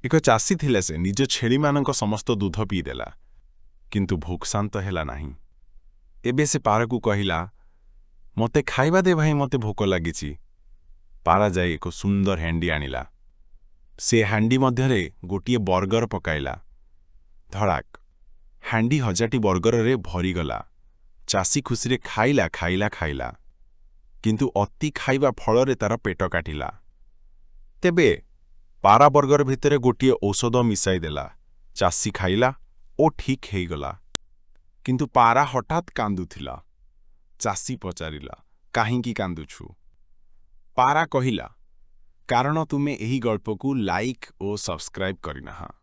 ଏକ ଚାଷୀ ଥିଲା, ସେ ନିଜ ଛେଳିମାନଙ୍କ ସମସ୍ତ ଦୁଧ ପିଇଦେଲା, କିନ୍ତୁ ଭୋକ ଶାନ୍ତ ହେଲା ନାହିଁ। ଏବେ ସେ ପାରାକୁ କହିଲା, "ମୋତେ ଖାଇବା ଦେ ଭାଇ, ମୋତେ ଭୋକ ଲାଗିଛି।" ପାରା ଯାଇ ଏକ ସୁନ୍ଦର ହାଣ୍ଡି ଆଣିଲା। ସେ ହାଣ୍ଡି ମଧ୍ୟରେ ଗୋଟିଏ ବର୍ଗର ପକାଇଲା। ଧଡ଼ାକ! ହାଣ୍ଡି ହଜାରଟି ବର୍ଗରରେ ଭରିଗଲା। ଚାଷୀ ଖୁସିରେ ଖାଇଲା, ଖାଇଲା, ଖାଇଲା, କିନ୍ତୁ ଅତି ଖାଇବା ଫଳରେ ତାର ପେଟ କାଟିଲା। ତେବେ ପାରା ବର୍ଗର ଭିତରେ ଗୋଟିଏ ଔଷଧ ମିଶାଇ ଦେଲା। ଚାଷୀ ଖାଇଲା ଓ ଠିକ୍ ହେଇଗଲା। କିନ୍ତୁ ପାରା ହଠାତ୍ କାନ୍ଦୁଥିଲା। ଚାଷୀ ପଚାରିଲା, "କାହିଁକି କାନ୍ଦୁଛୁ?" ପାରା କହିଲା, "କାରଣ ତୁମେ ଏହି ଗଳ୍ପକୁ ଲାଇକ୍ ଓ ସବସ୍କ୍ରାଇବ୍ କରିନାହଁ।"